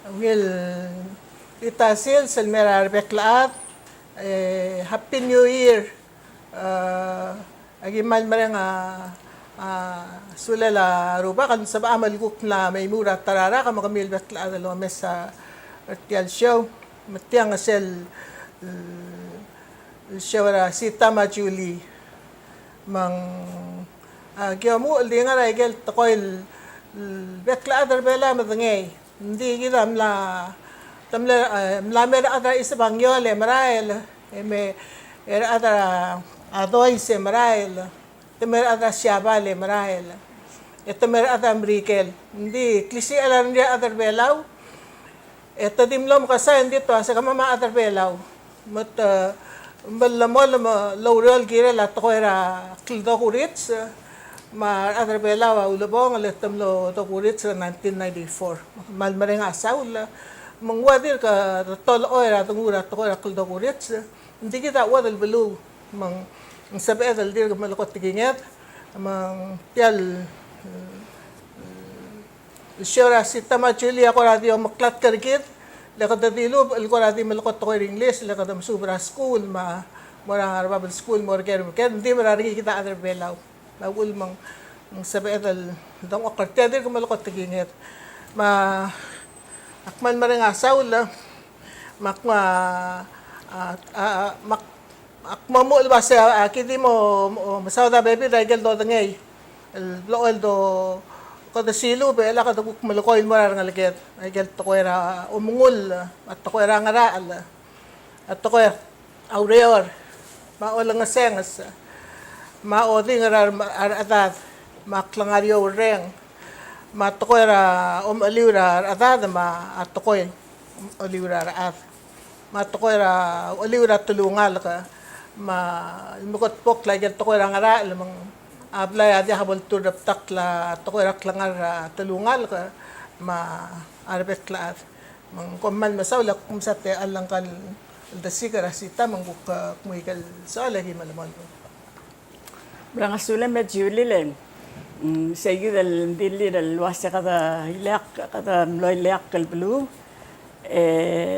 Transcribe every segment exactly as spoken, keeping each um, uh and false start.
Ungil tia el sils el mei er a rebek el chad, e, Happy New Year. E, aki kmal mereng a, a sulel a Rubak el sebecham el kuk mla mei mo er a ta er a rak me kemiu el bek el chad el omes er tia el show. Me tiang sel, el show er a Sita me a Julie. Me ng, a, ki omuchel el di ngar er a ikel tekoi el, el bek el chad er Belau a medengei. Ng di kid a mla, te mle, e, mla mei er a rechad er a East Bangiol e merael, e me, e rechad er a Dois e merael, te mei er a rechad er a Siabal e merael, e te mei er a rechad er a Merikel. Ng di klisichel a rengrir a rechad er Belau, e te di mlo mekesai, ng di te uase kemam a chad er Belau. Me te, me llemolem el oureor el kirel a tekoi er a kldokuriits, me a rechad er Belau a ulebongel e te mlo dokuriits er a nineteen ninety-four. Me kmal mereng a saul, me ng ua dirk tolechoi er a dengu er a tekoi er a kldokuriits, ng di kid a chuodel beluu, me ng sebeched el dirk melekoi a tekinged, me ng tia el, el show er a Sita me a Julie a kora di omeklatk er kid, le kede dilubech el kora di melekoi a tekoi er a English, le kede mesuub er a skuul, me a mo er a ngar er a bab el skuul, mo er ker me ker, ng di mera er ngii kid a chad er Belau. Me a uchul me ng sebeched el dengchokl er tia dirk melekoi a tekinged. Me ak kmal mereng a saul, me ak, a, a, a, me ak Ak mo omuchel el uase, a, aki di mo, mo mesaod a bebil er a ikel dodengei el blechoel el do, kede silub e chelecha kede kuk melekoi el mo er a rengeleked, a ikel tekoi er a omengull, a tekoi er a ngerachel, a tekoi er a ureor, me a olengesenges, me a odingel er a re, a rechedad, me a klengar er a ourreng, me a tekoi er a omecheliu er a rechedad, me a tekoi er a omecheliu er a rechad. Me a tekoi er a ucheliu er a telungalek, me a lmeketbokl a ikel tekoi er a ngerachel, me ng a blai a diak bo letuu el rebetakl a tekoi er a klengar er a telungalek, me a rebek el chad. Me ng kom kmal mesaul e ak mesa tia el ngkal, el desiik er a Sita, me ng kuk, e, kmo ikel soal e ki melemolem. Mereng a sulem e Julie le, mm, sei kid el dilu el uase kede ileakl, kede mlo ileakl el beluu, e,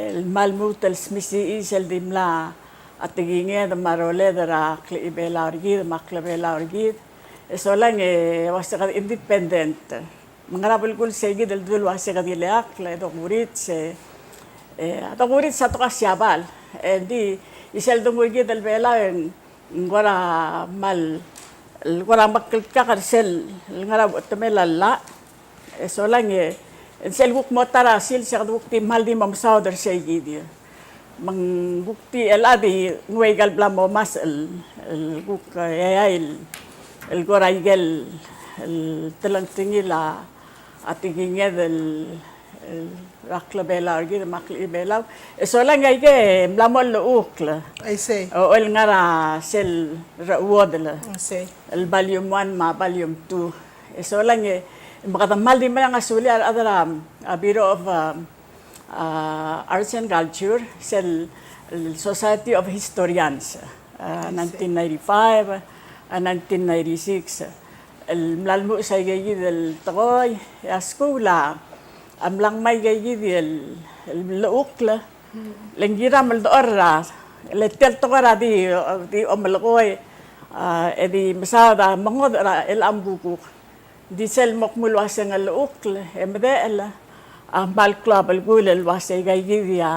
el kmal lmuut el smisichii sel di mla a tekinged me a roled er a klechibelau er kid, me a klebelau er kid. E solang e uase kede independent. Me ng ngera belkul sei kid el dul uase kede ileakl e dokurits, e, e, a dokurits a tekoi er a Siabal. E, ng di, isel denguu kid el Belau e ng ng kora kmal, el kora mekltkak er sel, el ngar er a uchetemel a llach, e solang e, e sel kuk mo ta er a sils e kede kuk di kmal di mo mesaod er sei kid. Me ng kuk di el chad e ng ua ikal bla mo mas el, el kuk, e, eai el, el kora ikel, el telengtengil a, a tekinged el, el er a klebelau er kid me a klechibelau. E solang e aike e mla mo llechukl. Aisei. O, el ngar er a sel rechuodel. Aisei. El volume one me a volume two. E solang e, me kede kmal di mereng a sulir a rechad er a, a Bureau of, a, a, Arts and Culture, sel, el Society of Historians, a, aisei, nineteen ninety-five, a, nineteen ninety-six. El mla lmuches aike kid el tekoi, e a skuul a mla ngmai aike kid el, el llechukl. Le ng kiram el dechor er a, le tia el tekoi er a di, di omelekoi, a, e di mesaod a mengodech er a chelecha el kuk. Di sel mo kmo el uase ng llechukl, e medechel, a kmal klou a belkul el uase aike kid a,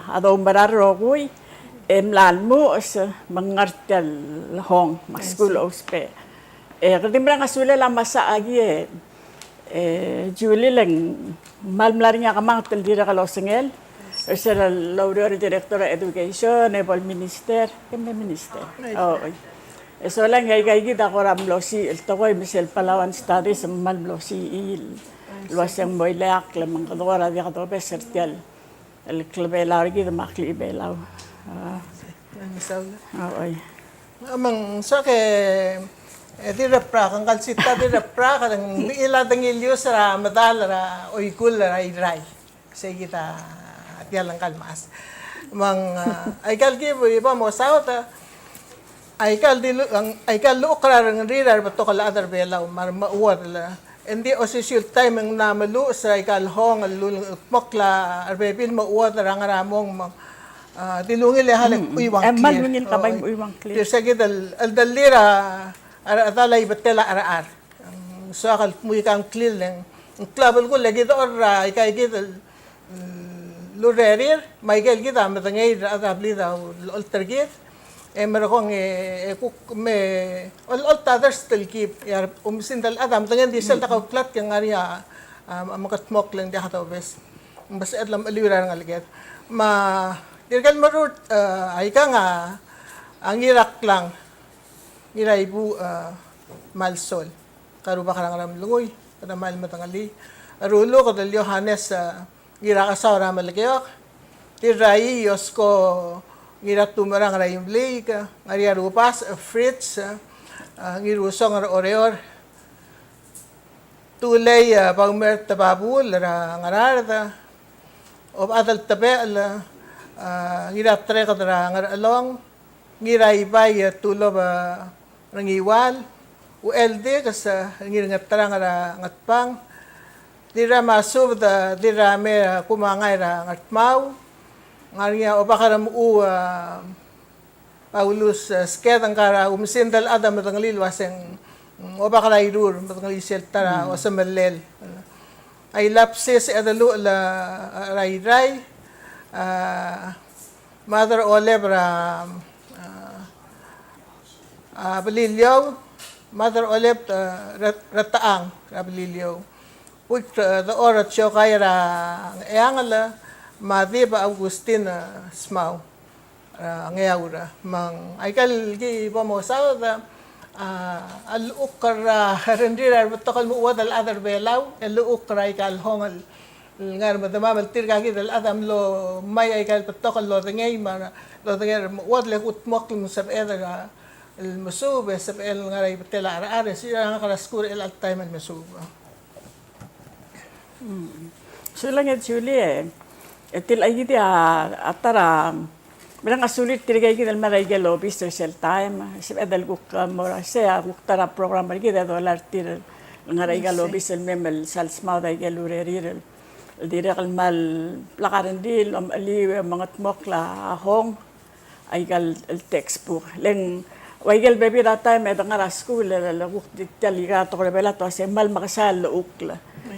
a doumerang el rokui, e mla lmuches, me ng ngar tia el hong, me a skuul a ousbech. E, kede di mereng a sulel a mesa aki e, e, Julie le ng kmal mla er ngii a kemanget el dirrek el osengel, er sel loureor el director er a education, e bo el minister, ke me minister. O, e solang e aika kid a kora mlo siich el tekoi me sel Palauan Studies, me ng kmal mlo siich el uase ng mo ileakl, me ng kede kora diak dobes er tia el klebelau er kid me a klechibelau. A. Ng soak e, e, di rebrak, ngkal Sita di rebrak, e ng di chad a ngiluu er a medal er a oikull er a Irrai. Sei kid a tia el ngkal mechas. Me ng, a, aikal ki bo, bo mosaod, a, aikal di lu, aikal llechukl er a rengrir a rebetok el chad er a Belau, me a remechuodel, Ng di osisiu el taem e ng mla meluches er aika el hong el lulengedmokl a rebebil me a chuodel er a ngar er a mong me, a, di lungil e hale kuiuang clear. E mal lungil ka bai kuiuang clear. Tir se kid el, el dellir a, a rechedal a ibetel a cherechar. Ng soak el kmu ika ng clear le ng klou a belkul e kid a chor er aika kid el lurerir, me aike el kid a medengei er a rechad er a blid a ulecholt er kid, e merekong e, e kuk me olecholt a derst el kib, e a oumesingd el chad a medengei ng di sel dekauklatk e ng ngar er ngii a, a, a mekedmokl e ng diak dobes. Ng besecher el omecheliu er a rengeleked. Me tirke el merur, e, aikang a, a Ngiraklang, Ngiraibuuch, e, Malsol. Ka rubak er a Ngeremlengui, kede mal medengelii. Ruluked el Johannes, e, Ngirakesau er a Melekeok, Tirrai Iosko Ngiratumerang er a Imeliik, Ngariarubas, e, Fritz, e, Ngirusong er a Oreor, Tulei, e, Baumert Babul er a Ngaraard, Obechad el Tebechel, e, Ngiratereked er a Ngerchelong, Ngiraibai, e, Tulob, e, Rengiual, Ucheldikes, e, Ngirngeterang er a Ngatpang, Dirramasubed, e, Dirrame, e, Kumangai er a Ngatmau, ngar er ngii a Obak er a Mechuu, e, Paulus, e, Sked, ngka er a oumesingd el chad a medengelii el uaseng, mm, Obak er a Irur, medengelii sel ta er a osemellel. Ailapsis Edeluchel, e, er a Irrai, e, Mother Oleb er a, a, a, Beliliou, Mother Oleb, a, Ret-, Retechang er a Beliliou. Buik, a, Dechor Tsiokai er a Ngcheangel, me a Dib Augustin, a, Smau, a, Ngeaur. Me ng aike el ki bo mosaod, a, a llechukl er a rengrir a rebetok el mechuodel el chad er Belau, el llechukl er aika el hong el ngar er a medemam el tirka kid el chad a mlo mei aika el betok el lodengei me a lodengei er a mechuodel e kudmokl me ng sebeched el mesuub e sebechel ngar er a ibetel a cherechar e sel ngak er a skuul er chelecha el taem el mesuub. Mm. Sulang e Julie, e tia kid a ta er a Mereng a sulir tirke kid el mei er aike el obis er sel taem, sebeched el kuk, e, mo er a sei a kuk ta er a program er kid e dolai er tir el ngar er aike el obis el mei me sal smaod aike el urerir el dirrek el kmal blak a rengrir el omecheliu e mengetmokl a hong, aike el, el textbook. Le ng ua aike el bebil er a taem e de ngar er a skuul e le kuk di tia el ika tekoi er a Belau el uasei kmal mekesai a llechukl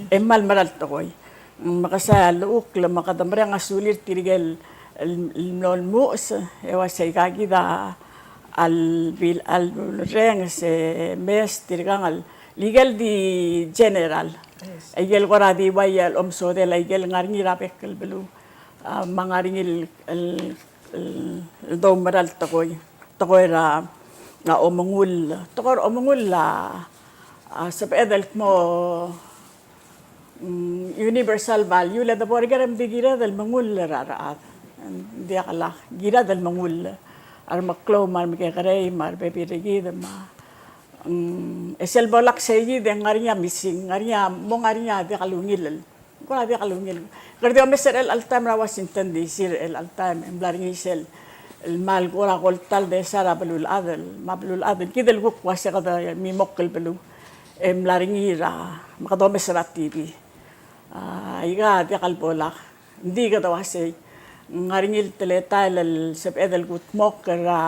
e kmal mera el tekoi. Mekesai a llechukl me kede mereng a sulir tirke el, el, el mlo lmuches, e ua sei kid a lebil, a lurrenges e mes tirkang el, ikel di general. Yes. Ikel kora di ua el omesodel, ikel ngar er ngii er a bek el beluu. A, me ngar er ngii el, el, el, el doumera el tekoi. Tekoi er a, a omengull. Tekoi er a omengull a, a sebeched el kmo mm, universal value, le de bo er ker e ng di kired el mengull er a rechad. Ng diak lak, kired el mengull. A remeklou me a remekekerei me a rebebil er kid me a, mm, e sel bo lak sei kid e ng ngar er ngii a missing, ng ngar er ngii a, mo ngar er ngii a diak lungil el. Kora diak lungil. Kede di omes er chelecha el taem er a Washington D C er chelecha el taem, e ng mla er ngii sel el kmal kora koltaldesai er a beluulechad, me a beluulechad, kid el kuk ua se kede mimokl el beluu. E mla er ngii er a, me kede omes er a T V. A, aika diak el bo lak. Ng di kede ua sei. Ng ngar er ngii el teletael el sebeched el kudmokl er a,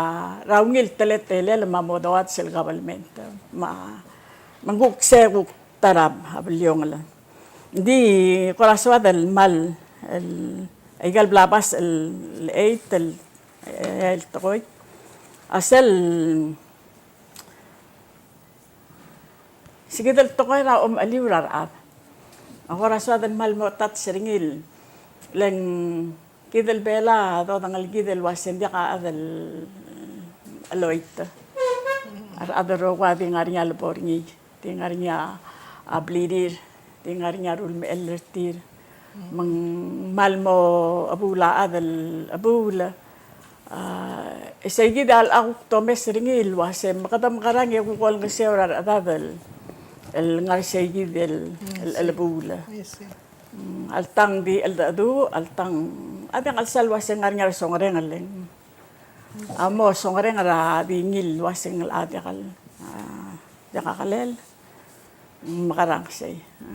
er a ungil teletelel me a mo doad sel government. Me a, me ng kuk se kuk ta er a bliongel. Ng di kora soad el kmal, el, aika el bla basech el, el eight el, el tekoi. A sel, se kid el tekoi er a omecheliu er a rechad. A kora soad el kmal mo touch er ngii el, le ng kid el Belau a dodengelkid el ua se ng diak a chad el cheloit. A rechad el rokui a di ngar er ngii a lebo er ngii. Di ngar er ngii a, a blirir, di ngar er ngii a rulemechell er tir. Me ng kmal mo chebuul a chad el chebuul. A, e sei kid a locha kuk domes er ngii el ua se me kede mekerang e kuk olengeseu er a rechedad el, el ngar sei kid el, el, el chebuul. Mm, alta ng di cheldecheduch, alta ng, a diak el sal ua se ng ngar er ngii a resongereng el leng. A mo songereng er a di ngii el ua se ng locha diak el, a, diak a kelel. Mekerang sei. A,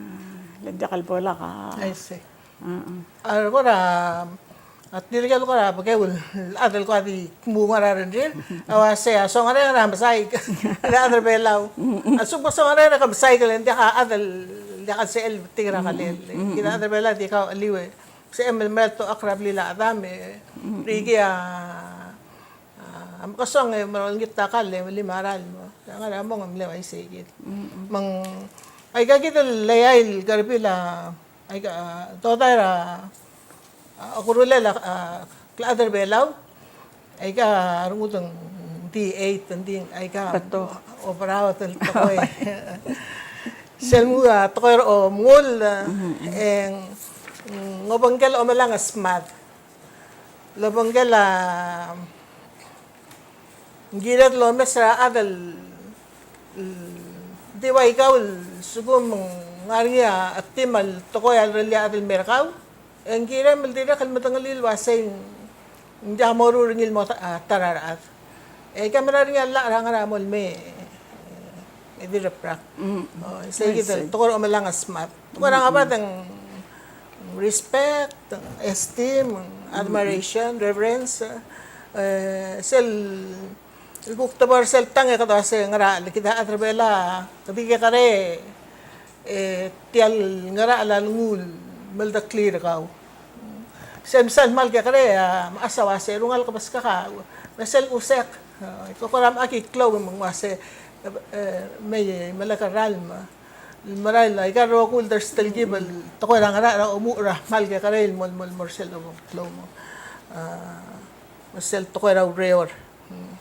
le ng diak el bo lak a. I see. A, a. A, kora, a tirke el kora bekeu el chad el kora di kmu ngar er a rengrir, a uasei a songerenger a mesaik. Le chad er a Belau. A lsekum ke songerenger e ke mesaik, le ng diak a chad el, diak el sebechel el betik er a kelel. Kid a chad er a Belau di kau cheliu e sebechem el mera el tochakl er a blil a chedam e, rikei a A, mekesong e mera el ngii a kall e limera el mo. Ngar er a mong e mle uaisei kid. Me ng, aika kid el eai el kerebil a, aika, a, dodai er a, a, okerulel a, a, klechad er a Belau. Aika a rengud ng di eight, ng di, aika, betok, oberaod el tekoi. Sel nguu a tekoi er a omengull, e ng, mm, ng obengkel omelang a smad. Lobengkel a, ng kired el omes er a chad el, el, di ua ikau el lsekum ng ngar er ngii a team el tekoi a lerellii a chad el mer kau, e ng kirem el dirrek el medengelii el uasei ng diak moruul er ngii el mo ta, a, ta er a rechad. E aika mera er ngii a llach er a ngar er a mo el mei, e, e di rebrak. Mm. O, sei kid el tekoi er a omelang a smad. Tekoi er a ngebard e ng respect, esteem, admiration, reverence, e, sel kuk tebor sel tang e kede uasei ngerachel, kid a chad er a Belau, kede kekerei, e, tia el ngerachel a lenguu el meldeklii er kau. Sel msa el kmal kekerei a mechas a uasei, rungel kebeskak a, me sel usek, e, ke kora mechak a klou me ng uasei, e, mei, melekoi a ralm. Merael, aika el rokui el dersterekib el tekoi er a ngerachel a omuchel er a kmal kekerei el mo, mo, mo er sel obengklou me, a, mo er sel tekoi er a ureor. Mm.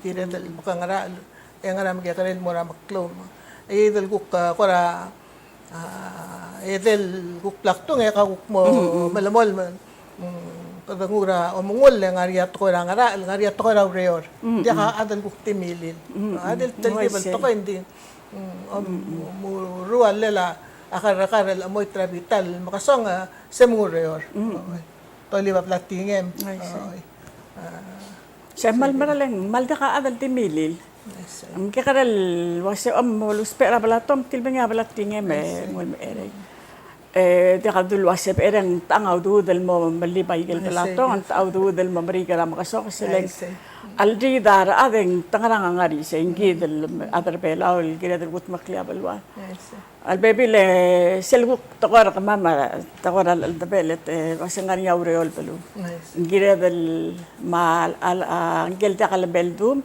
Kired el mekengerachel, e ngera me kekerei el mo er a meklou me. E edei el kuk, a, kora, a, edei el kuk bla kdung e ke kuk mo melemolem. Mm, kede nguu er a omengull e ng ngar er ngii a tekoi er a ngerachel, ng ngar er ngii a tekoi er a ureor. Mm. Diak a chad el kuk di milil. Mm. A chad el telkib el tekoi ng di, mm, om, mo rullel a kerrekar el chemoit er a bita el mekesong, e, se mo ureor. Mm. Oi. Tolib a bla tingem. I see. Oi. A, se kmal mereng, kmal diak a chad el di milil. I see. Ng kekerei el uasei, om, mo lousbech er a blatong, tilbengii a bla tingem e, I see, ng ulemecherei. E diak a dul uasei becherei ng techang a udoud el mo melib a ikel blatong, ng techang a udoud el mo meriik er a mekesong, sel leng a ldid a rechad e ng tengerang a ngar er isei, ng kid el chad er a Belau el kired el kudmeklii a beluad. I see. A lebebil e sel kuk tekoi er kemam, a tekoi er a cheldebechelet, e uasei ng ngar er ngii a ureor el beluu. I see. Ng kired el, me a, a, a, ngike el diak el beldum,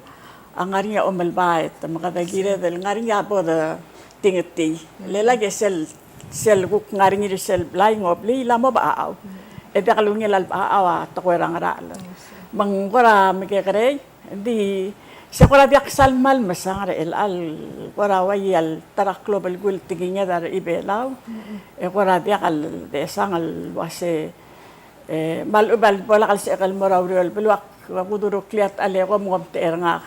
a ngar er ngii a omelbaet, me kede kired el ngar er ngii a bo de tingetii. Le lak e sel, sel kuk ngar er ngii er sel blai ng obliil a mo bechachau. E diak lungil a lebechachau a tekoi er a ngerachel. Me ng kora mekekerei, di, se kora diak sal kmal mesang er chelechang, kora ua ia el ta er a klou el belkul el tekinged er a Belau. E kora diak el desang el uasei, e, me a lechub a lebo lak el sebechek el mo er a ureor el beluu, ak, ak udureklii a techall e kom, kom techerngak.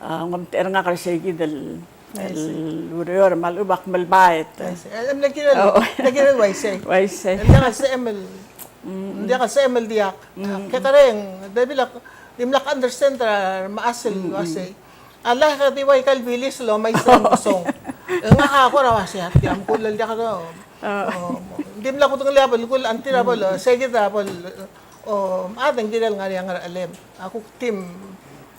A, kom techerngak er sei kid el, el ureor, me a lechub ak melbaet. I see. E, mle kired el, mle kired el uaisei. Uaisei. Ng diak el sebechem el, ng diak el sebechem el diak. Kekerei, ng, bebil ak, dimlak understand er a remechas el uasei. A lak di ua ika el bilis el omais er a mekesong. E ngak a kora uasei a tia, mkull el diak do. O, dimlak kudengelii a belkul, a tir a bo le, sei kid a bo le, o, me a dengki el ngar er ngii a ngerachelem. A kuk di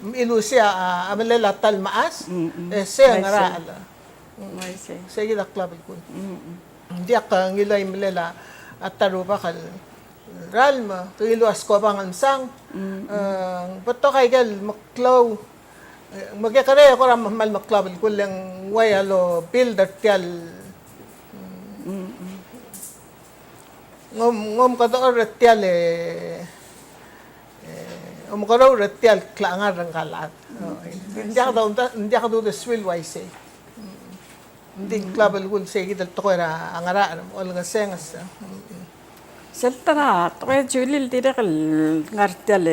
milusi a, a melel a ta el mechas, e sei a ngerachel. Sei kid a klou a belkul. Ng diak ngilai melel a ta el rubak el ralm, ke ngiluu a skobang el msang. E, betok a ikel meklou, e, mekekerei e kora me kmal meklou a belkul e ng ua ia lobuild er tia el, mm, ng om, ng omekedechor er tia el, e, omekeroul er tia el klengar er ngka el chad. Ng diak do, ng diak do uldesuir el uaisei. Ng di klou a belkul sei kid el tekoi er a ngerachel, olengesenges. Sel ta er a tekoi, Julie, el dirrek el ngar tia el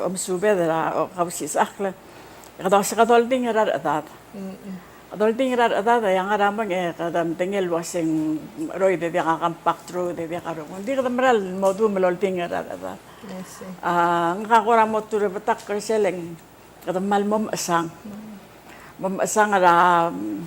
omesubed er a kausisechakl, e kede uase kede oldingel er a rechedad. Kede oldingel er a rechedad, e a ngar er a mong e kede medengei el uase ng cheroid e diak a compact road e diak a rokui. Ng di kede mera el mo dum el oldingel er a rechedad. A, ngak a kora mo turebetakl er sel leng kede kmal mo mechesang. Mo mechesang er a, mm,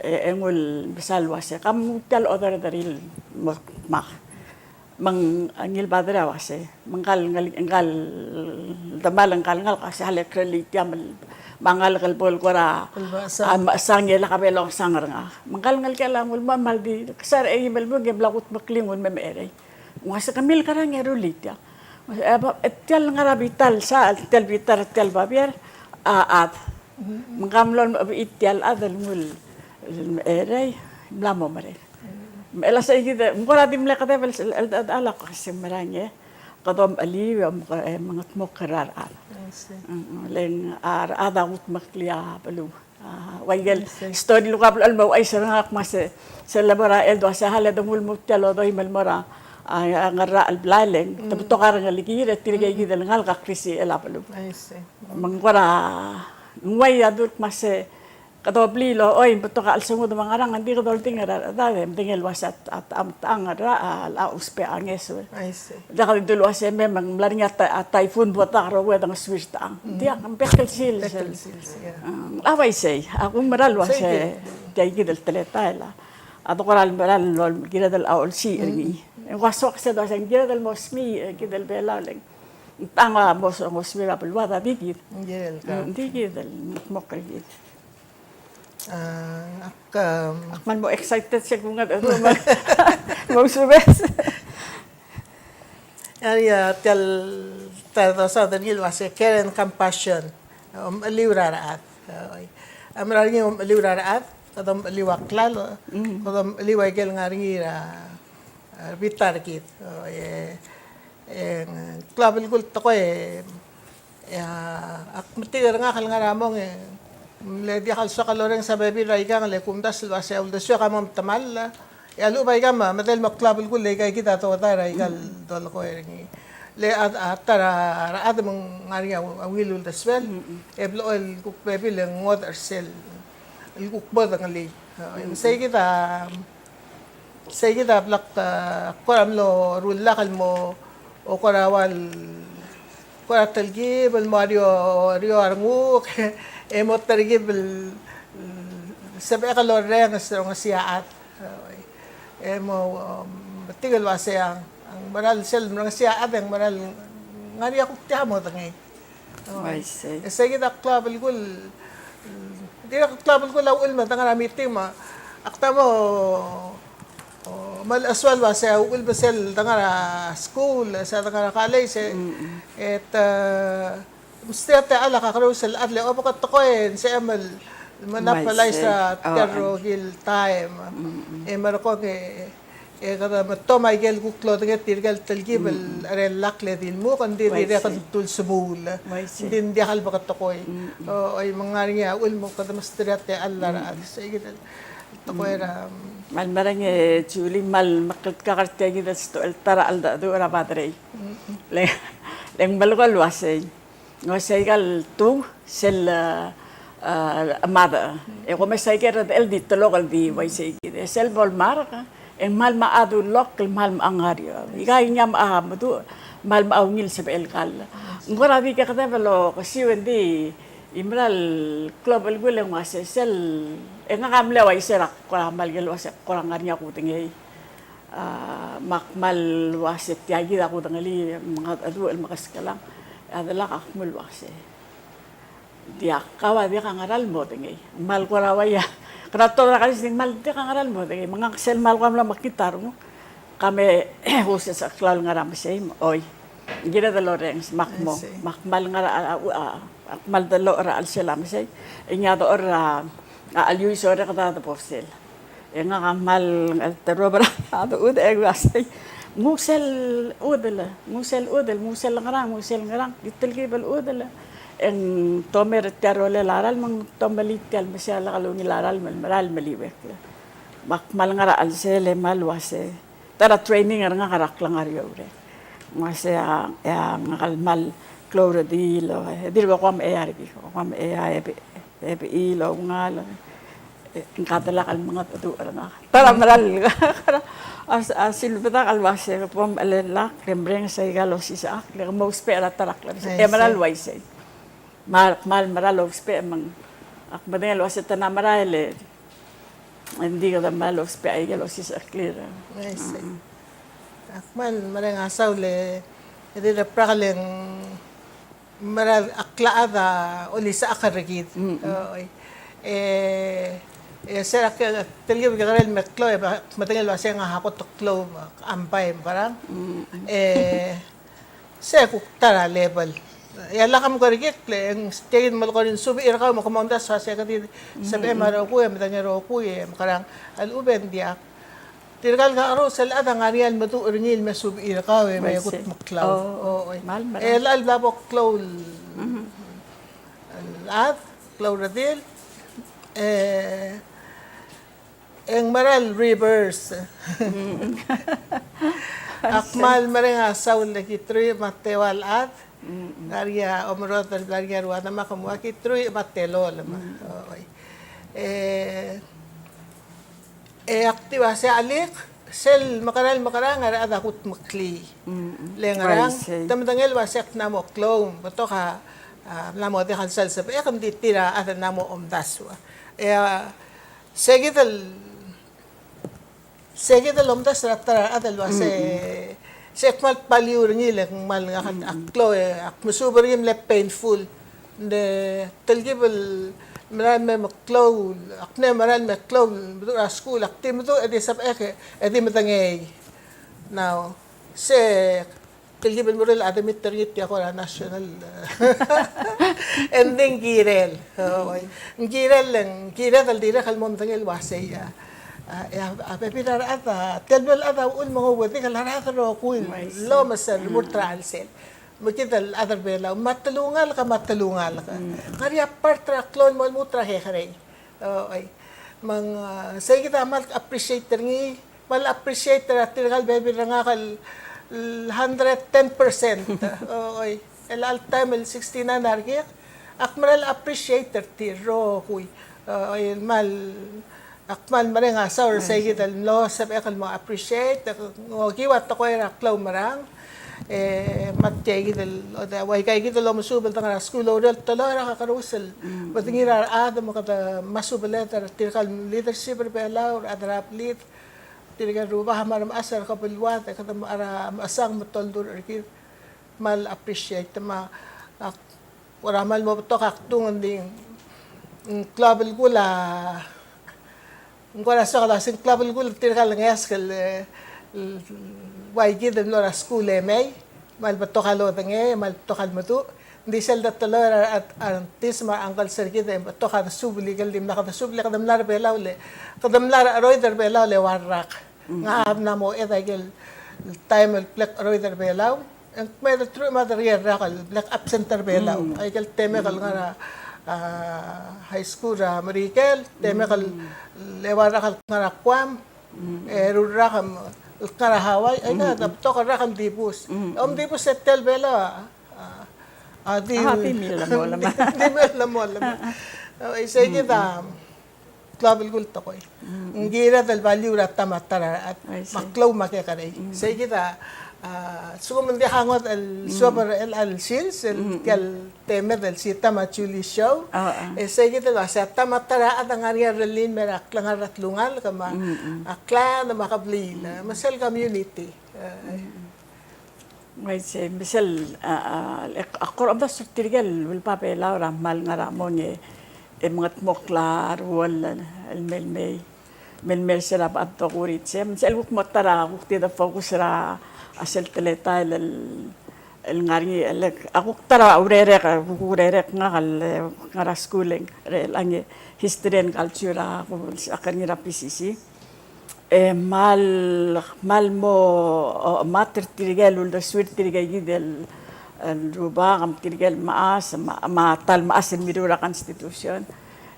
E, e nguu el mesa el uase, kam nguu tia el order er tir el mo dmak. Me ng, ngii el padre a uase, me ngkal, ngkal, ngkal demal ngkal ngalek a uase, a le krelii tia me a ngalek el bo el kora, el mechesang. A mechesang e lak a bo longesang er ngak. Me ngkal ngelekel a nguu el mo, me ng di, kesa er a eim el mong e mla kudmeklii nguu el me mecherei. Ng uase, kemiu el kerang e rullii tia. E, tia el ngar er a bita el sechal, tia el bita er tia el babier, a chad. Me ng mlo mechebechii tia el chad el nguu el mecherei, mla mo merek. Me a sei kid, me ng kora di mle kedeb el, el, el, el, el, se merang e, kede omecheliu, e, me ng dmokl er a rechad. I see. Mm, le ng a rechad a kudmeklii a beluu. A, ua ikel story el kuk a blechoel mo ouchais er ngak me se, sel lebo er a chelsel el uase a le de nguu el mo tia el odoim el mo er a, a, Ngerachel el blai, le ng, te betok a rengelekir, e tirke kid el ngalek a klisichel a beluu. I see. Me ng kora, ng uai a dulk me se, kede obliil el oi, betok a chelsengud me a ngerang, ng di kede oldingel er a rechedad e medengei el uase a, a, a, a, a, a ousbech a ngeso. I see. Diak di dul uase me, me ng mla er ngii a ty-, a typhoon bo dak er a ued e ng suir tang. Diak, ng bek el sils. Bek el sils, yeah. A, a uaisei, a kumerang el uase, sei kid, tia kid el teletael a, a de kora el mera el kired el olsiich er ngii. E ng ua soak sel uase ng kired el mo smiich, e, kid el Belau le ng tang a mo s-, mo smiich er a beluad a di kid. Ng di kid el mokl er kid. A, ak, um, ak kmal mo excited sel kungat, e, mo, mo subes. Ia, ia, tia el, tia el dosaod er ngii el uase care and compassion. Omecheliu er a rechad. Oi. A mera er ngii omecheliu er a rechad, kede omecheliu a klalo, kede omecheliu a ikel ngar er ngii er a, a, bita er kid. Oi, e, e, ng klou a belkul el tekoi e, e, a, ak metik er ngak el ngar er a mong e, mle diak el soak el orrenges a bebil er a ikang, le kumdasu el uase a uldesuek a mo metemall, e a lechub a ikang me, medel mo klou a belkul le ika kid a dodai er a ikal dolekoi er ngii. Le a, a ta er a rechad me ng ngar er ngii a, a ungil uldesuel, e blechoel kuk bebil e ng ngodech er sel, el kuk bo dengelii. Sei kid a, Sei kid a blak, a, kora mlo rullak el mo, o kora ua el, kora telkib el mo er eou, er eou a renguk, e mo telkib el, sebechek el orrenges, orrenges a chad. E mo, um, metik el uasei a, a ng mera el sel, orrenges a chad, e ng mera el ngar er ngii a kuk tia modengei. Oi. Uaisei. E sei kid a klou a belkul, dirrek el klou a belkul a uchul me de ngar er a meeting me ak ta mo, o, melechesuel el uasei a uchul me sel de ngar er a school, sel de ngar er a college, e, e te, mesterir a techall a kakerous el chad le oba ke tekoi e ng sebechem el monopolize er a rokui el taem. E merekong e, E kede metom a ikel kuk lodengei tirke el telkib el cherellakl e di lmuk, ng di dirrek el dulsebuul. Ng di ng diak el beketekoi. O, oi, me ng ngar er ngii a uchul me kede mesterir a techall er a rechad. Sei kid el tekoi er a. Kmal mereng e Julie, kmal mekletkak er tia kid el story el ta er a cheldecheduch er a padre. Le, le ng melekoi el uasei. Ng uaisei kal tu sel, a, a, mother. E ko mesa ikel redechel di telok el di uaisei kid. E sel bo lemark, e ng kmal mla dulok, el kmal mla ngar er eou. Ika ngii a mla meduch, kmal mla ungil sebechel kall. Ng kora di kekedeb el okesiu e ng di, e mera el klou a belkul e ng uasei sel, e ngak a mle uaisei er a kora kmal ikel uasei kora ngar er ngii a kudengei. A, me ak kmal uase tia kid a kudengelii, mengedecheduch el mekeskelang. A delak a kmal uase. Diak, kau a diak a ngera el modengei. Kmal kora uaia. Kora todrak a di kmal diak a ngera el modengei. Me ngak sel kmal kora mlo mekngit a renguk. Ka me, uase se klou el ngar er a mesei, oi. Ng kired el orrenges, me ak mo. Me ak kmal ngar er a, a, a, ak kmal deloch er a chelsel a mesei. E ngii a dechor er a, a, cheliuis e orreked a debo er sel. E ngak a kmal, e, teruo er a dechud e uasei. Nguu sel chudel, nguu sel chudel, nguu sel ngerang, nguu sel ngerang, di telkib el chudel. E ng tomei er tia el rolel a ralm, me ng tomelii tia el mesei a lak el ungil a ralm el mera el meliuekl. Me ak kmal ngar er a chelsel e kmal uasei. Ta er a training er ngak er a klengar er a urerek. Ng uasei a, e a ngak el kmal klou el redil, e dirk bo kua mechei a rekik, kua mechei a ebe-, ebechiil, oungal, e, ng kadelak el mengedecheduch er ngak. Ta er a mera el, a, a silbedak el uasei ke bo mechelellakl, e mrenges a ikal osisechakl, le ke mo ousbech er a ta er a klebesei. E mera el uaisei. Me ak kmal mera el ousbech me ng, ak medengei el uasei te mla merael e Ng di kede kmal ousbech aike el osisecheklii. I see. Ak kmal mereng a saul e di rebrak el ng mera el klechad a olisechakl er kid. Oi. E, e se er a ke, telkib el kekerei el meklou, e ak medengei el uasei ng a kot el klou, a mbai, mekerang. E se kuk ta er a level. E a lak mkerekikl, e ng tia kid el melekoi el suebek er kau me ke mo omdasu el uasei ke di sebechem a rokui, e medengei a rokui, e mekerang. A lechub e ng diak. Tirka el kakerous el chad a ngar er ngii a lemeduch er ngii el me suebek er kau e me kutmeklou. Oh, oi. E chelecha el bla bo klou el chad, klou el redil, e ng mera el reverse. Ak kmal mereng a saul e ki truich me a teua el chad, ngar er ngii a omerodel, ngar er ngii a rua demak, me a ki truich me a telolem. Oi. E E ak di uasei a chalik, sel mekerang, mekerang a rechad a kutmeklii. Le ngerang, te medengei el uasei ak mla mo klou, betok a, a, mla mo diak el sal sebechek, e ng di tir a chad a mla mo omdasu. E a, se kid el, se kid el omdasu er a ta er a rechad el uasei, se kmal value er ngii le ng kmal ngak a klou, e ak mesuub er ngii el mle painful. Ng di telkib el mera el me meklou, ak mle mera el meklou, meduch er a skuul, ak di meduch e di sebechek e di medengei. Now, se telkib el meruul a admit er ngii tia ko er a national. E ng di ng kirel. Oi. Ng kirel, ng kired el dirrek el mo medengei el uasei a, a, a bebil er a rechad, tia el blo el chad a uchul me ng ouedikel a rechad el rokui el omes el remurt er a chelsel. Me kid el chad er a Belau, me a telungalek, me a telungalek. Ngar er ngii a part er a klou el mo lmuut er a kekerei. Oi. Me ng, a, sei kid a kmal appreciate er ngii, kmal appreciate er tirka el bebil er ngak el, el hundred ten percent. Oi. El all time el sixty-nine a rekik, ak mera el appreciate er tir el rokui. Oi, el kmal Ak kmal mereng a saul er sei kid el mlo sebechek el mo appreciate, e ng okiu a tekoi er a klaumerang, e, me tia kid el, ua ika kid el omesuub el de ngar er a skuul el oureor el teloi er a kakerous el bedengir a rechad me kede mesubeled er tirka el leadership er a Belau, rechad er a blid, tirke el rubak me a remechas er a kebeluad, e kede mechesang me toldurech er kid, kmal appreciate me ak Kora kmal mo betok a kdung, ng di ng klou a belkul a, ng kora soak el uasei ng klou a belkul tirka el ngeasek el, el ua kid el mlo er a skuul e mei, kmal betok a lodengei, kmal betok a lemeduch. Ng di sel de teloi er a, a, a tis me a ngkal ser kid e betok a desuub el ikel dimlak desuub el, kede mla er a Belau le, kede mla er a cheroid er a Belau le ua el rak. Ngak a mla mo er a ikel taem el blak cheroid er a Belau. Ng kmeed el truich me a tedei el rak el blak absent er a Belau. Aikel temek el ngar er a, a, high school er a Merikel, temek el eua el rak el ngar er a Guam, e, eru el rak el ngar er a Hawaii, aika a betok el rak el mdibus. Omdibus e tia el Belau a, a, a di, a, di mle mo, di mle mo. Isei kid a klou a belkul el tekoi. Ng kired el value er a ta me a ta er a rechad. Me a klou me a kekerei. Sei kid a, a, lsekum ng diak a ngodech el suobel er chelecha el sils, el tia el temed el Sita me a Julie show. E sei kid el uasei a ta me a ta er a rechad a ngar er ngii a rellii el mei er a klengar er a telungalek me a clan me a kebliil. Me sel community. E, Uaisei, me sel, a, a, ak kora omdasu er tirke el uleba Belau er a kmal ngar er a mong e, e mengetmokl a ruoll el mei, el mei, el mei er sel a betok el ureor. Me sel kuk mo ta er a kuk di de focus er a, a sel teletael el, el ngar er ngii, el, a kuk ta er a urerek, kuk urerek ngak el, e, ngar er a skuul e, er chelechang e history and culture a, kuk, a ker er ngii er a P C C. E kmal, kmal mo, o, ometer tirke el uldesuir tirke kid el, el rubak, me tirke el mechas, me, me a ta el mechas el mirruul er a Constitution.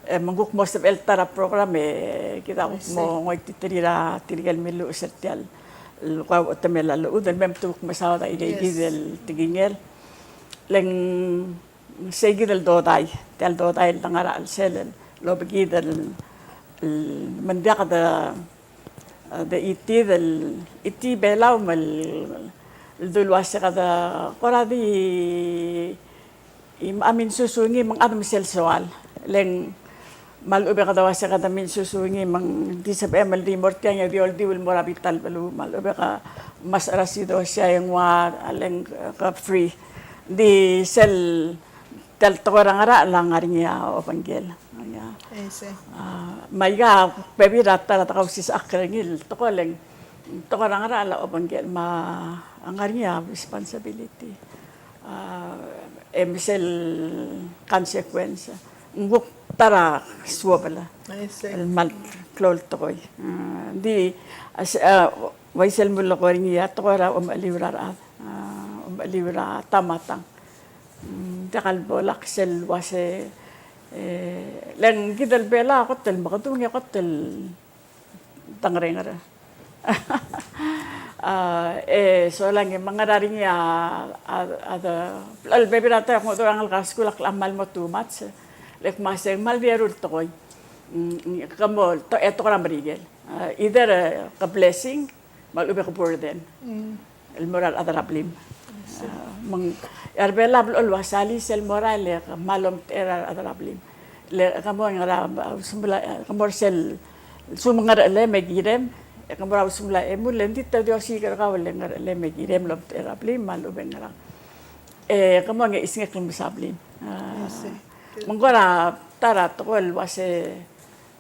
E me ng kuk mo sebechel ta er a program, e kid a kuk mo ngoititerir a tirke el milluches er tia el, el kuk a uchetemel a llechud, el me mtuk mesaod a ike kid el tekingel. Le ng Sei kid el dodai, tia el dodai el de ngar er a chelsel el obekid el, el me ng diak de, de chitid el, chitii Belau me le dul uase kede kora di, i, a minsusu ngii me ng chad me sel soal. Le ng Me a lechub e kede uase kede minsusu er ngii me ng di sebechem el di mo er tiang e di oldiu el mo er a bita el beluu. Me a lechub e ke mesa er a sidosia e ng ua le ng ke free. Di sel tia el tekoi er a ngerachel a ngar er ngii a obengkel. Ia. I see. A, me aika bebil er a ta er a dekausisechakl er ngii el tekoi le ng tekoi er a ngerachel a obengkel me a ngar er ngii a responsibility. A, e me sel consequence. Ng kuk ta er a suobel. I see. El kmal klou el tekoi. A, di, a, se, a, uaisei el mulekoi er ngii a tekoi er a omecheliu er a rechad. A, omecheliu er a ta me a tang. Mm, diak el bo lak sel uase, e, le ng kid el Belau a kot el mekedung e kot el dengerenger. A, e, solang e me ng ngar er ngii a, a, a, de, el bebil er a ta e ak ngodech er a ngalek er a skuul a kmal mo too much. Le kmo se ng kmal di eru el tekoi. Mm, ke mo, to, e tekoi er a Merikel. A, either, e, ke blessing, me a lechub e ke burden. Mm. El mo er a rechad er a blim. I see. A, me ng, e a Belau a blechoel ua sel sel morael e ke kmal omtechei er a rechad er a blim. Le ke mo er a, a, usmla, e, ke mo er sel, sumengerechelem e kirem, e ke mo er a usmla e mul, le ng di te di osiik er kau el ngerechelem e kirem el omtechei er a blim, me a lechub e ngerang. E ke mo ngesengek el mesa blim. A, I see. Me ng kora ta er a tekoi el uase,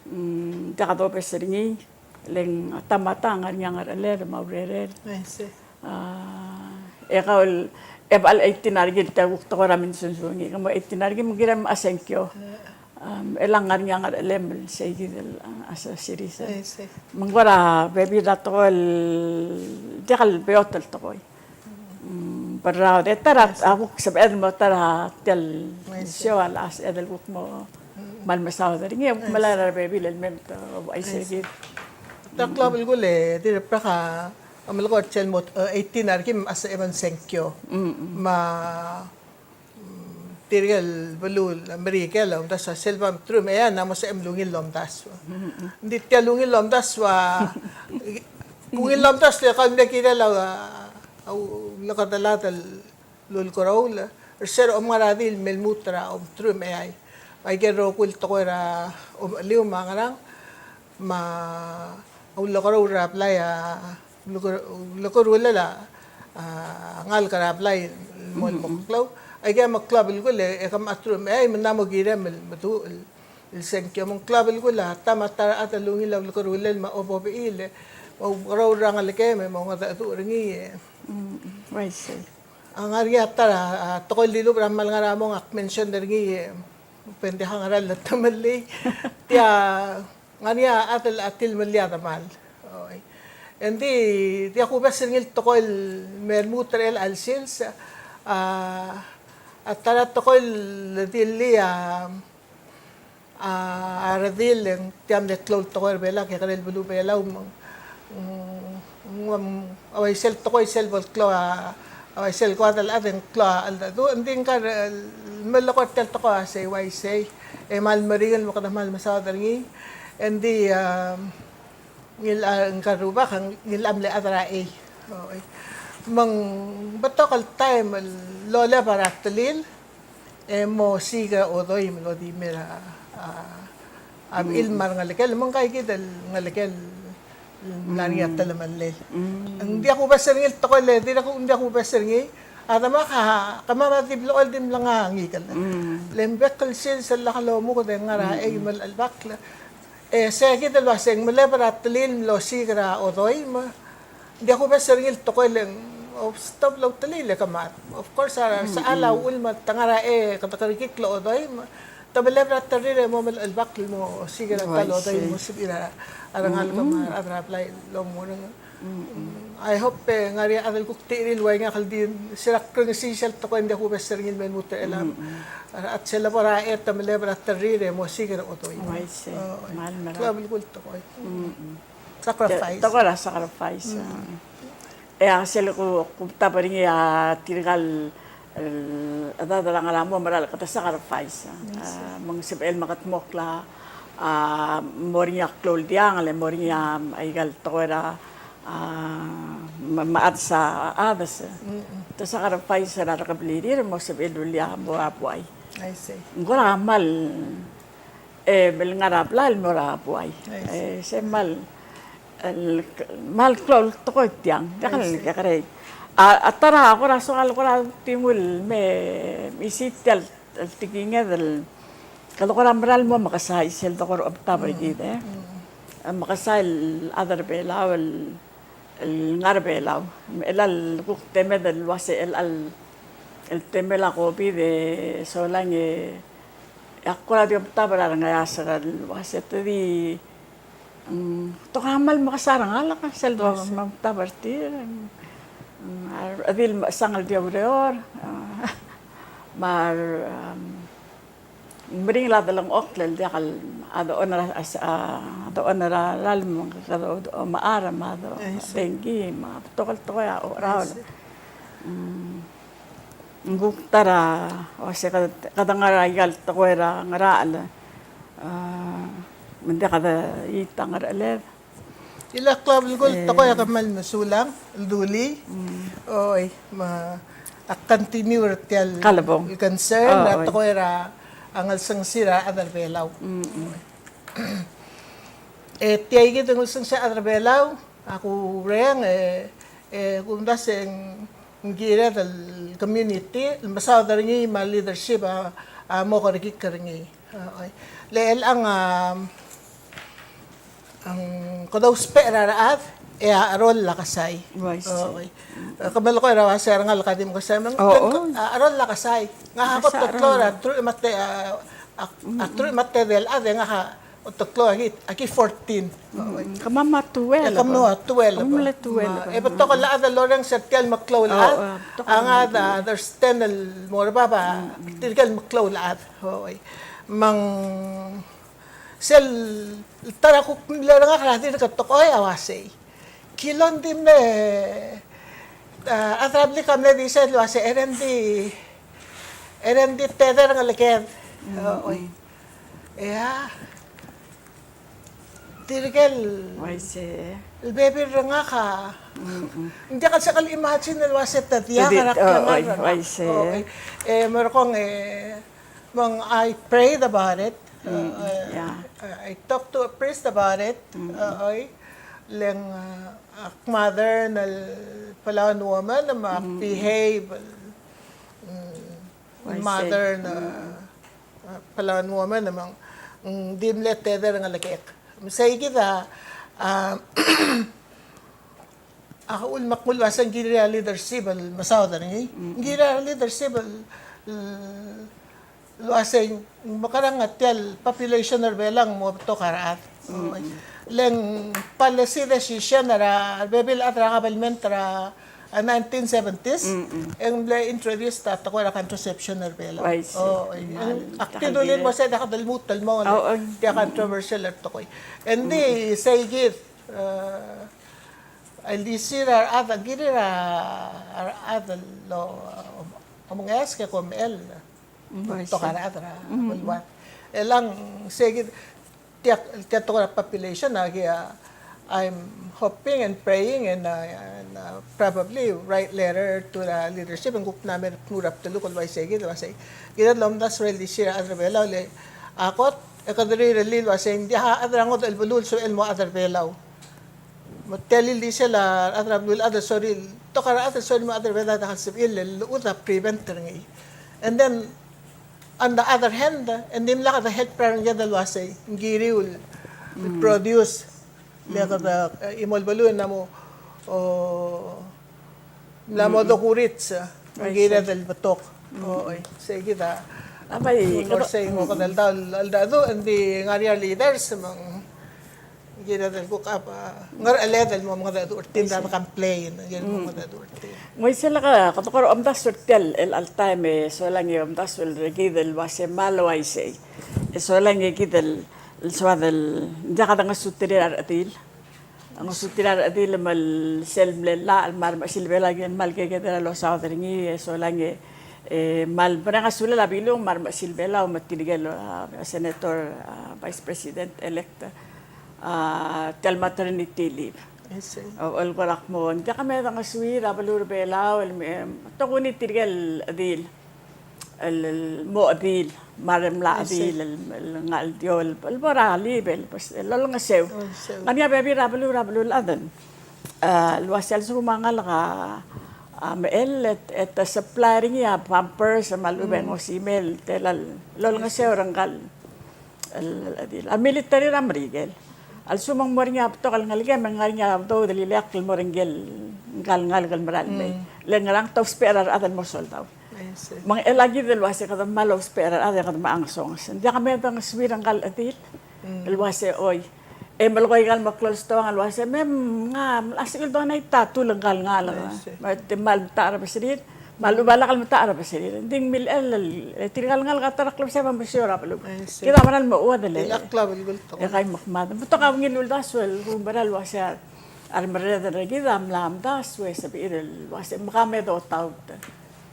mm, diak dobes er ngii, le ng a ta me a ta a ngar er ngii a ngerecheler me a urerir. I see. A, e kau el, e bechal eighteen a rekil, te kuk tekoi er a minsunsung er ngii, ke mo eighteen a rekil me kirem a sengkio. A, e le ng ngar er ngii a ngerechelem el sei kid el, a, as a citizen. I see. Me ng kora bebil er a tekoi el, diak el beot el tekoi. Mm, berraod, e ta er a, a kuk sebeched el mo ta er a tia el show a lechub e sebeched el kuk mo kmal mesaod er ngii, e kuk melai er a rebebil el mei me te ouchais er kid. Te klou a belkul e dirrek a melekoi er sel mo, e, eighteen a rekil me a sebechem el sengkio. Mm, mm. Me a, mm, tirke el beluu el Merikel a omdasu a sel bo mteruich me a eai a mo sebechem el ungil el omdasu. Mm, mm. Ng di tia el ungil el omdasu a, ungil el omdasu e kau el mle kirel a, a, a ulekerdelad el ulekeroul er se er a omngar er a redil me lmuut er a omteruich me a eai. Me aike el rokui el tekoi er a omecheliu me a ngerang, me a ulekeroul er a blai a, uleke-, ulekerulel a, a, ngalek er a blai el mo, mo klou. Aike a meklou a belkul e ke mo teruich me a eai me ng mo kirem el meduch el, el sengkio. Me ng klou a belkul a ta me a ta er a chad el ungil a ulekerulel me a obobechiil, me a ulekeroul er a ngelekem e mo mengedecheduch er ngii. Mm, mm. Uaisei. A ngar er ngii a ta er a, a, tekoi el dilubech er a kmal ngar er a mong ak mention er ngii, e, pendeja ngera el temellii. Tia, ngar er ngii a chad el, a tilemellii a demal. Oi. Engdi, diak kubes er ngii el tekoi el me lmuut er chelecha el sils, a, a ta er a tekoi el dilii a, a, a redil e ng tia mle klou el tekoi er a Belau, kekerei el beluu er a Belau me ng, mm, ng, a uaisei el tekoi sel bo el klou a, a uaisei el kuadel a chad e ng klou a cheldecheduch, engdi ngka el melekoi er tia el tekoi a sei uaisei, e kmal meringel me kede kmal mesaod er ngii, engdi, a, ngilai, ngka el rubak, ngilai a mle chad er a chei. Oi. Me ng betok el taem el lolab a rechad er a telil, e mo siik er a odoim el odimer a, a, a bechil me a rengelekel, me ng kaikid el ngelekel el mla er ngii a telemellel. Mm. Ng diak kubes er ngii el tekoi el, dirrek, ng diak kubes er ngii, a demak a, kemam a di blechoel di mlengai a ngikel. Mm. Le ng bek el sils el lak lomuked e ng ngar er a chei me a chelebachel. E se kid el uasei ng meleb er a telil el mlo siik er a odoim, ng diak kubes er ngii el tekoi el ng, o, stop el outelil e ke mad. Of course, a resechal a uchul me te ngar er a chei e kede kerekikl el odoim, te meleb er a terir e mo me a chelebachel el mo siik er a ta el odoim el mo sebechir a rengalek me a rechad er a blai el omureng. Mm, I hope e ng ngar er ngii a chad el kuk techir el ua ngak el di, se er a krengsiis el tekoi, ng diak kubes er ngii el me lmuut er chelechang. A rechad sel lebo er a chei e te meleb er a terir e mo siik er a odoim. Uaisei. Oi. Kmal mera. Klou a belkul el tekoi. Mm, mm. Sacrifice. Tekoi er a sacrifice, a. E a sel ku, ku tobed er ngii a tirka el, el chedad er a ngar er a mo mera el kede sacrifice, a. Me ng sebechel me kede mo klou a, a, mo er ngii a klou el diangel, e mo er ngii a, aika el tekoi er a, a, me, me a chad sa, a chad sa. Te sacrifice er a rekeblirir, mo sebechel el rullii a mo er a buai. I see. Ng kora kmal E, el ngar er a blai el mo er a buai. E, se mal, el, mal klou el tekoi tiang, diak el kekerei. A, a ta er a kora soak el kora ultimul me, isei tia el, el tekinged el, kede kora meral mo mekesai, sel dekor omtab er kid, e. Mekesai el chad er a Belau el, el ngar er a Belau. Me chelecha el kuk temed el uase chelecha el, el temel a COVID e solang e, e ak kora di omtab er a rengeasek el uase te di, mm, te kora mal mekesai a rengalek, sel do, yes, omtab er tir, mm, a redil mechesang el di oureor, a, me a, um, meringel a delengchokl el diak el, a dechor er a, a, a dechor er a ralm, kede omechar me a de, I see, dengki, me a betok el tekoi a ocheraol. I see. Mm, ng kuk ta er a, uase kede, kede ngar er a ikal tekoi er a ngerachel, a, me ng diak kede it a ngerecheled. Chelecha el klou el tekoi a kmal mesulang el dulii. Mm. Oi, me a continue er tia el, kalebong, el concern, oh, er a, oi, tekoi er a ngelsengsir a rechad er a Belau. Mm, mm. E tia kid el ngelsengsir a rechad er a Belau, a kureng, e, e kumdasu e ng kired el community el mesaod er ngii me a leadership a, a mo kerekikl er ngii. A, oi. Le chelechang, a, ng kede ousbech er a rechad e a cheroll a kesai. Uaisei. O, oi. Ke melekoi er a uase a rengalek a di mekesai me ng, o, oi, a cheroll a kesai. Ngak a kot a cheroll. Klou er a truich me a te, a, a, a truich me a tedei el chad e ngak a kot a klou, aki, aki fourteen. O, oi. Kemam a twelve. E kemam a twelve. Kemam a twelve. Me, e betok el chad el lorrenges er tia el meklou el chad. O, o, betok el, a ngak a, there's ten el mo er bab a tirke el meklou el chad. O, oi. Me ng sel ta er a kuk mle er ngak er a dirk tekoi a uasei, kilon di mle, a, a rechad er a blik a mle di sel uasei, e ng di, e ng di tedei er a ngeleked. Mm, oi. Mm. Ea. Tirke el, uaisei, el bebil er ngak a, mm, mm, ng diak el sebechel imagine el uasei te diak, te di, er a, o, klengar, oi, er ngak. Uaisei. O, oi. E, merekong, e, Me ng, I prayed about it. Mm, uh, yeah. Uh, I talked to a priest about it. Mm. Uh, oi, le ng, uh, ak modern el Palauan woman, me ak, mm, behave el, mm, I see, modern, uh, mm, uh, Palauan woman, me ng, mm, di mle tedei er a ngelekek. Me sei kid a, uh, a uchul me ak nguu el uasei ng kirir a leadership el mesaod er ngii. Mm. Ng kirir a leadership el, el uasei ng mekerang a tia el population er a Belau a mo betok a rechad. Mm. Le ng policy decision er a rebebil el chad er a government er a, a nineteen seventies, mm, e ng mle introduce a tekoi er a contraception er a Belau. Uaisei. O, e, ak di dulii el mo sei, diak de lmuut el mo, o, o, tia controversial er a tekoi. Ng di, mm, sei kid, e, a ildisir a rechad, a kirir a rechad el lo, omengeasek e kom el, mm, betok a rechad er a, mm, beluad. E le ng sei kid, tia, tia tekoi er a population, a ki, a, I'm hoping and praying and, uh, and, uh, probably write letter to the leadership, e ng kuk mla mer a beluu er a bdeluk el uaisei kid, el uaisei, kired el omdasu er a ildisir a rechad er a Belau, le a kot, e kede rirellii el uasei, ng diak a chad er a ngodech el beluu el sebechel el mo chad er a Belau. Me tia el ildisel a rechad er a beluulechad el sorir, betok a rechad el sorir el mo chad er a Belau, diak el sebechir el llechul a prevent er ngii. And then, on the other hand, e ng dimlak de help er a renged el uasei, ng kiriu el, mm, produce. Le kede, e, chimo el beluu e ng mo, o, ng mo, mm, dokurits, e, ng kired el betok. Mm. O, oi, sei kid a. A bai, ng kede, sei, mm, mo kede el daob el, el daob, e ng di ngar er ngii a leaders, me ng kired el kuk a, a, ngerecheled el mo mengedecheduch er tir, uaisei, complain, el mo, mm, mengedecheduch er tir. Ng uaisei, le kede kora omdasu er tia el, el, el taem e solang e omdasu er kid el uasei me a le uaisei. E solang e kid el, el soad el, ng diak de ngesuterir a rechedil. Ngesuterir a rechedil me sel mle llach el mo er a remechesil Belau a kmal kekeder a losaod er ngii, e solang e, e, kmal mereng a sulel a Bilung me a remechesil Belau me tirke el, a, Senator, a, Vice President elect, a, tia el maternity leave. I see. O, el kora kmo, ng diak me de ngesuir a beluu er a Belau, el me, tokuni tirke el chedil. el, el mo chedil, me a remla chedil, el, el ngar el dio, el, el bo er a libel, pues, el olengeseu. Olengeseu. Ngar er ngii a bebil er a beluu, er a beluulechad. A, el uasei a lsekum a ngalek a, a mechell, e te, e te supply er ngii a pampers, me a lechub e ng osimel, tela el, el olengeseu er ngka el, el, el chedil. A military er a Merikel, a lsekum ng mo er ngii a betok el ngelekem, e ng ngar er ngii a udoud el ileakl el mo er ngike el, ngka el ngalek el mera el mei. Le ngerang, te ousbech er a rechad el mo soldau. I see. Me ng chelecha kid el uasei kede mal ousbech er a rechad e kede mo ngesonges. Ng diak me dengesuir ngka el chedil el uasei, oi, e melekoi aika el mo klou el stoang el uasei, me ng mla sebechir el donate a tool er ngka el ngalek. I see. Me te mal metacherbeserir, me a lechub a lak el metacherbeserir. Ng di ng milechell, e tirka el ngalek a ta er a klebesei me mesiou er a beluu. I see. Kid a mera el mo chuodel e. Di el klou a belkul tekoi. E kai mekemad. Betok a ungil uldasu el kumerang el uasei a remerreder er kid a mla mdasu e sebechir el uasei me ka me dotaut.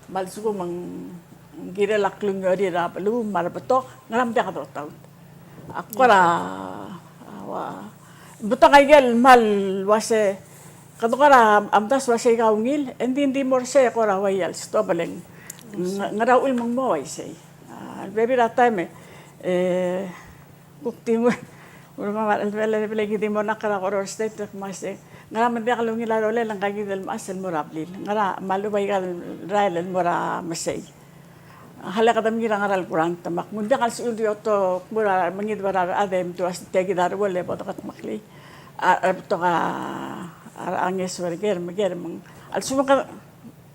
Me a lsekum ng kirel a klungiolel a beluu me a rebetok, ngera me ng diak dotaut? A kora, a, ua, betok aike el mal uase, kede kora mdasu uase aika ungil, e ng di, ng di mo er sei e kora uaia el stop el ng, ng, ngera uchul me ng mo uaisei. A, bebil er a taem e, e, Kuk di nguu, nguu me a, el, el, el, el, ki di mo er a Koror State, me sei. Ngera me ng diak lungil a rolel ngka kid el mechas el mo er a blil. Ngera me a lechub aika el rael el mo er a mesei. A le kede mengiil er a ngera el grant, me ak nguu, ng diak el sebechir el di otobed el mo er a, mengiil er a rechad e mdu a state, kid a ruul e bo dekedmeklii. A, a betok a, a, a ngeso er ker, me ker, me ng, a lsekum ke,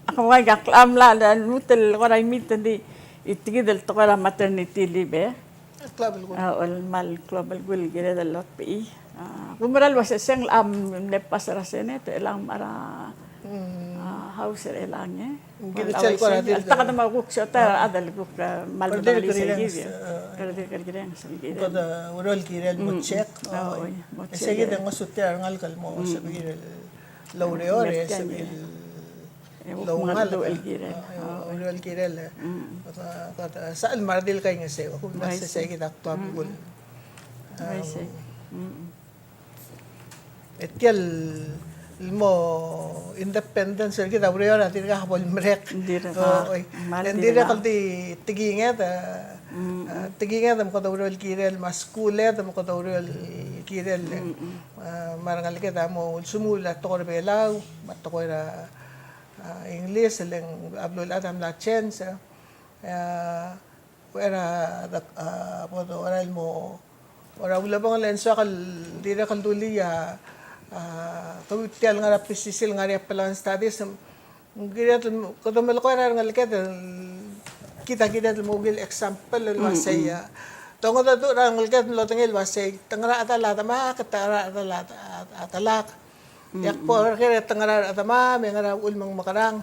ak mo aika el mla, el lmuut el kora imiit e ng di, e tia kid el tekoi er a maternity leave, e. Klou a belkul. A, el mal klou a belkul el kired el otebechii. A, kumerang el uase sel locha mle pass er a Senate, e chelechang me a, a, House er chelechang, e. Ng di sel kora di el ta kede mo kuk siotai a rechad el kuk, a, mal medengei sei kid, e. Kede di kirel sel kid. Kede oureor el kirel el mo check. A, oi, mo check. Sei kid e ng ngosuterir a rengalek el mo sebechir el oureor, e sebechir el E, oungalek el kirel. A, oureor el kirel, e. Kede, kede, sel me a redil el kaingeseu, a kuk mla sei kid a klou a belkul. Uaisei. E tia el mo independence er kid a ureor a dirkak bo lemerek. Dirkak. O, oi. E ng dirrek el di tekinged, a, tekinged me kede oureor el kirel, me a skuuled me kede oureor el kirel, e. A, me a rengeleked a mo ulsemuul a tekoi er a Belau, me a tekoi er a a, English, e le ng a beluulechad a mla change, a, a, er a, a, bo dorael el mo, er a ulebongel e ng soak el dirrek el dulii a, a, kemiu tia el ngar er a PCC el ngar er a Palauan Studies, ng kired el, kede melekoi er a rengeleked el, kid a kired el mo ungil example el uasei, a, dongedecheduch er a rengeleked el mlo medengei el uasei, te ngar er a chedal a demak, te ngar er a chedal a, a, a delak. Diak bo er ker e te ngar er a rechedemam, e ngar er a uchul me ng mekerang.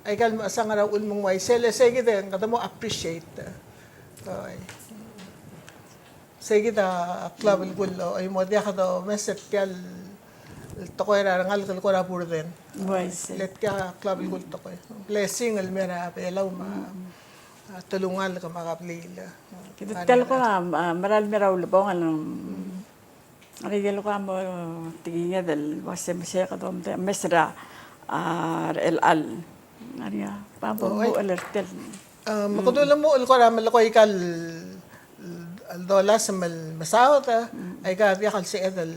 Aika el mechesang a ngar er a uchul me ng uaisei, e sei kid e kede mo appreciate. Oi. Sei kid a klou a belkul, oi, mo diak domes er tia el tekoi er a rengalek el kora burden. Uaisei. Le tia a klou a belkul tekoi. Blessing el mei er a Belau me a, a telungalek me a kebliil. Kid a tia el kora, a, mera el mei er a ulebongel el Ngar er ngii el kora mo tekinged el uase me sei kede omdasu el mes er a, a, er chelecha el, ngar er ngii a, ba, bo, oi, mo er tia el. A, me kede ulemuchel el kora melekoi aika el, el dolasem el mesaod, aika diak el sebeched el,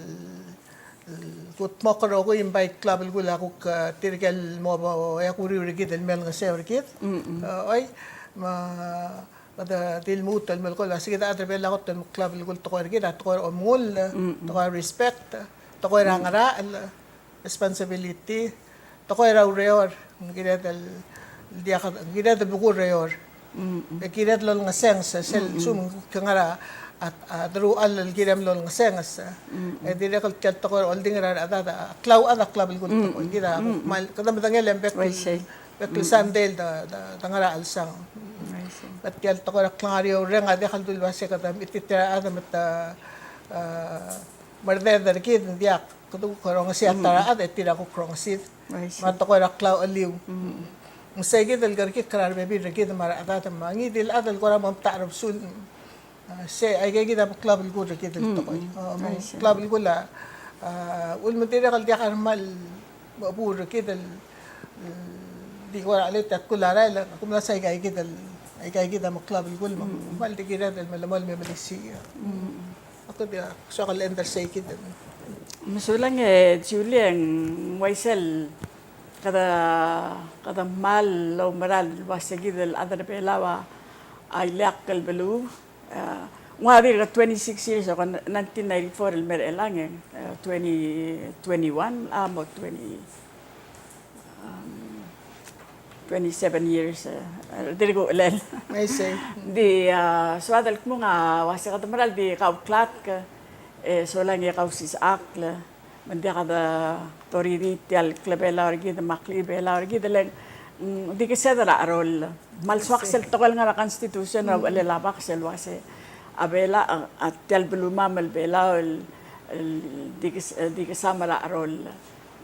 el kudmokl el rokui me bai klou a belkul a kuk, a, tirke el mo, bo, e a kuk uriul er kid el me olengeseu er kid. A, oi, me Kede di lmuut el melekoi el uase kid a chad er a Belau a kot el meklou a belkul el tekoi er kid, a tekoi er a omengull, tekoi er a respect, tekoi er a ngerachel, responsibility, tekoi er a ureor, ng kired el, diak, ng kired el bekul ureor. E kired el olengesenges, sel lsekum ke ngar er a, a, a deruchall el kirem el olengesenges. E dirrek el tia el tekoi er a oldingel a rechedad, a klauchad a klou a belkul el tekoi. Kid a kmal, kede medengei el bek el Bek el Sunday el de, de, de ngar er a chelsang. Me tia el tekoi er a klengar er a urreng a diak el dul uase kede mechititerir a chad me te, a, merdeder er kid, ng diak, kede kuk rongesii a ta er a chad e tir a kuk rongesir. Me a tekoi er a klaucheliu. Me sei kid el kerekikl er a rebebil er kid me a rechedad me ngii di el chad el kora mo metacherbesul. A, sei, aike kid a meklou a belkul er kid el tekoi. A, meklou a belkul a, a, uchul me ng dirrek el diak a kmal mechebuul er kid el, el, di kora cheleuid a tkul a rael, a kumdasu aike kid el, Aika kid a meklou a belkul me ng kmal di kired el melemolem e melisiich. Ak di soak el endorse kid. Me sulang e Julie, ng uaisei el kede, kede kmal oumera el uase kid el chad er Belau a ileakl el beluu. A, ng ua dirk twenty-six years, e ko nineteen ninety-four el mer chelechang e, a, twenty twenty-one, a mo twenty, um, twenty-seven years, e, dirk uchelel. Aisei. Di, a, soad el kmung a uase kede mera el di kauklatk, e, solang e kausisechakl, me ng diak de toririi tia el klebelau er kid me a klebelau er kid, le ng, mm, di kesed er a cheroll. Kmal soak sel tekoi el ngar er a Constitution er a uchelel a baks el uase a Belau, a, a tia el belumam el Belau el, el di kes-, di kesam er a cheroll.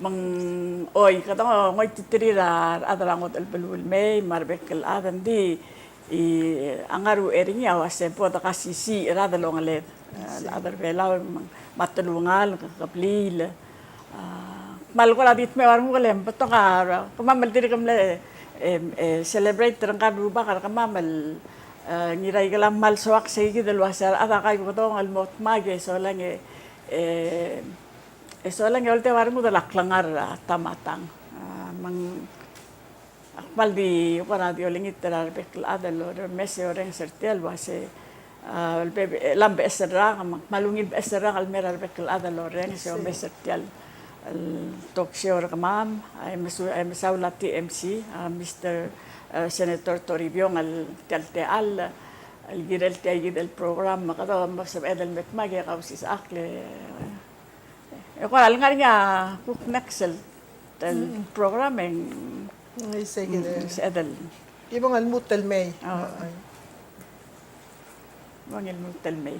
Me ng, oi, kede ngoititerir a rechad er a ngodech el beluu el mei, me a rebek el chad, ng di, e, a ngar er ngii a uase bo de kasisiich er a delongeled. A, el chad er Belau, me a telungalek, kebliil. A, kmal kora di dmeu a renguk el betok a, kemam el dirk mle, e, e, celebrate er ngka el rubak er kemam el, e, Ngiraikelau, kmal soak sei kid el uase a rechad a kaiuekedong el mo dmak e solang e, e, e solang e oldeu a rengud el klengar er a ta me a tang. A, me ng Ak kmal di kora di olengit er a rebek el chad el orremes e orrenges er tia el uase, a, el be-, el mla beches el rak, me ak kmal ungil beches el rak el mer a rebek el chad el orrenges e omes er tia el talk show er kemam, a, e mesu-, e mesaul a T M C, a, Mister, e, Senator Toribiong el tia el techall, el kirel tia kid el program, me kede mo sebeched el me dmak e kausisechakl e E kora le ngar er ngii a kuk next el, el program e ng, mm, sebeched el. Ibang el lmuut el Mei. Ibang el lmuut el Mei.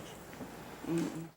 Mm.